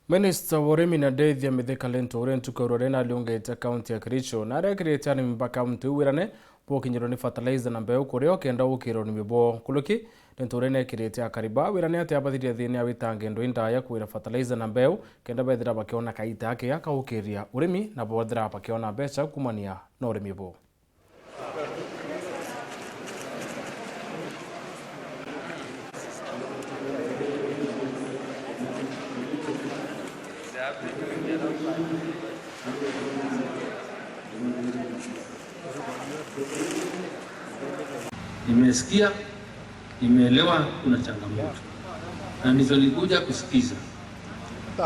Minister wa urimi na ndeithi Mithika Linturi ntuku ruri na aliungite kaunti ya Kericho na arekirite arimi ba kaunti wirane bokinyirwo ni fertilizer na mbeu kuria okenda ukirwo ni mibo kuluki. Linturi nekirite akariba wirane ati abathirie thini awitange ndu indaya kwira fertilizer na mbeu kenda bethira bakiona kaita ake akaukiria urimi na bothira bakiona mbeca kumania na urimi bo. Nimesikia, nimeelewa kuna changamoto na ndizo nilikuja kusikiza.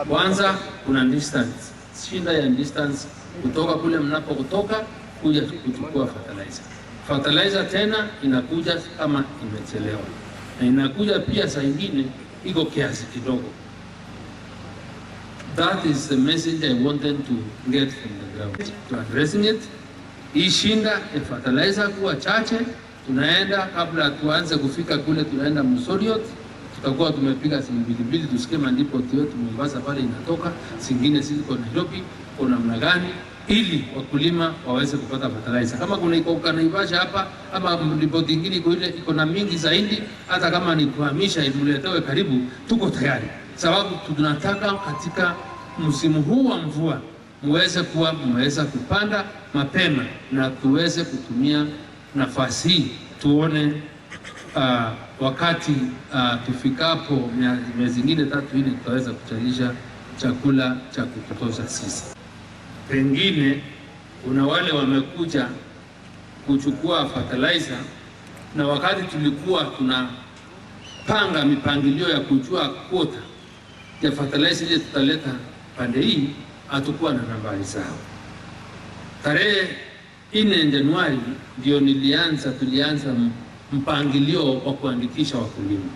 Kwanza kuna distance, shinda ya distance kutoka kule mnapo kutoka kuja kuchukua fertilizer. Fertilizer tena inakuja kama imechelewa, na inakuja pia saa ingine iko kiasi kidogo. That is the message I wanted to get from the ground. To addressing it, hii shinda ya fertilizer kuwa chache, tunaenda kabla tuanze kufika kule, tunaenda Mosoriot, tutakuwa tumepiga simu mbili mbili, tusikie mandipo yetu Mombasa pale inatoka, zingine ziko Nairobi, kwa namna gani ili wakulima waweze kupata fertilizer. Kama kuna iko Naivasha hapa ama ripoti nyingine iko ile iko na mingi zaidi, hata kama ni kuhamisha imuletewe karibu, tuko tayari, sababu tunataka katika msimu huu wa mvua muweze kuwa mmeweza kupanda mapema na tuweze kutumia nafasi hii tuone, wakati tufikapo miezi ingine 3 4 tutaweza kuzalisha chakula cha kututosha sisi. Pengine kuna wale wamekuja kuchukua fertilizer, na wakati tulikuwa tunapanga mipangilio ya kujua quota ya fertilizer ile tutaleta pande hii, hatukuwa na nambari zao. Tarehe 4 Januari ndio tulianza mpangilio wa kuandikisha wakulima,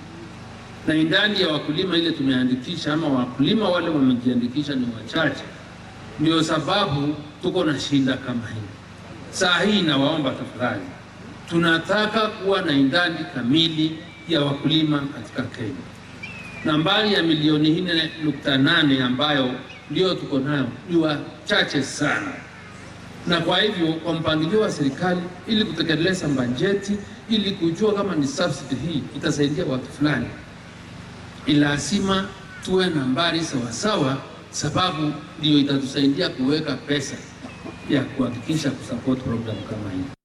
na idadi ya wakulima ile tumeandikisha ama wakulima wale wamejiandikisha ni wachache. Ndio sababu tuko na shida kama hii. Saa hii nawaomba tafadhali, tunataka kuwa na idadi kamili ya wakulima katika Kenya. Nambari ya milioni 4.8 ambayo ndio tuko nayo ni wachache sana, na kwa hivyo kwa mpangilio wa serikali ili kutekeleza bajeti, ili kujua kama ni subsidy hii itasaidia watu fulani, lazima tuwe nambari sawasawa, sababu ndio itatusaidia kuweka pesa ya kuhakikisha kusupport program kama hii.